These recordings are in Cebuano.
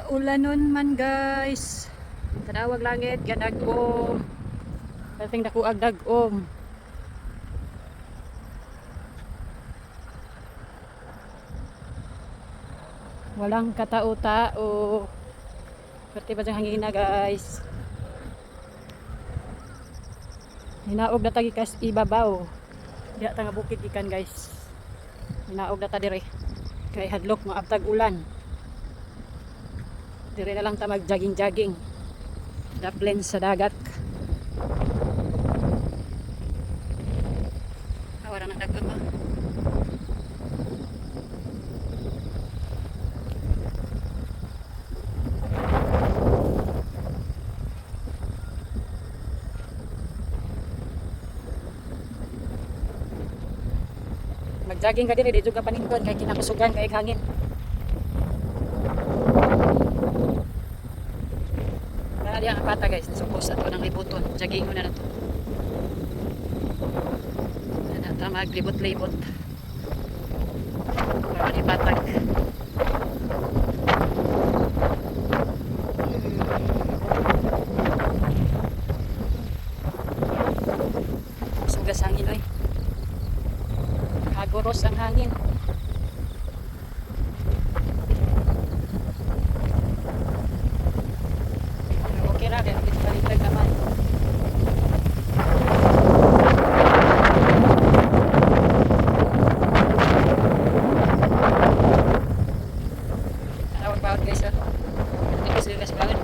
Kaulanon man, guys. Tanawag langit, gadagom. Perting dako ag dagom. Walang katao-tao. Pwerte ba diyang hangin na, guys? Hinaog na ta gikas ibabaw. Diha ta nga bukid gikan, guys. Hinaog na ta dire. Kay hadlok maabtag ulan. Dire na lang ta mag jogging-jogging. Daplin sa dagat. Ah, wala nang dagat ba? Mag-jogging ka dire, dito ka paningkon kay kinakusugan kay hangin. Para diyan ang pata, guys, supos ato nang libuton. Jogging mo na na to. Ana ta maglibot-libot. Para di patag. Sugas hangin oy. Hagoros ang hangin. Pero okay ra kay palitag naman. Tawag bawat, guys, oh. Dito sila sa bawat.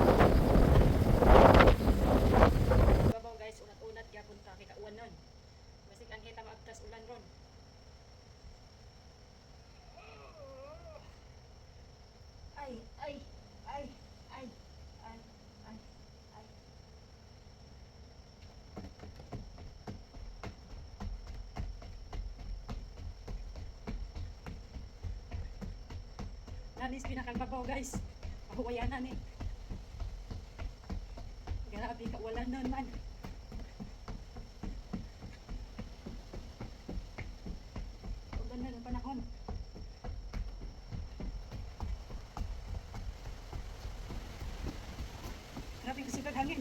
Babaw, guys, unat-unat gyapon ta kay kauwan nun. Basig ang kita maagtas ulan ron. Ay, ay, ay, ay, ay, ay, ay. Nanis pinakang babaw, guys. Pahuwayanan eh. Grabe ka, wala nun man. Ulan na ng panahon. Grabe kasi hangin.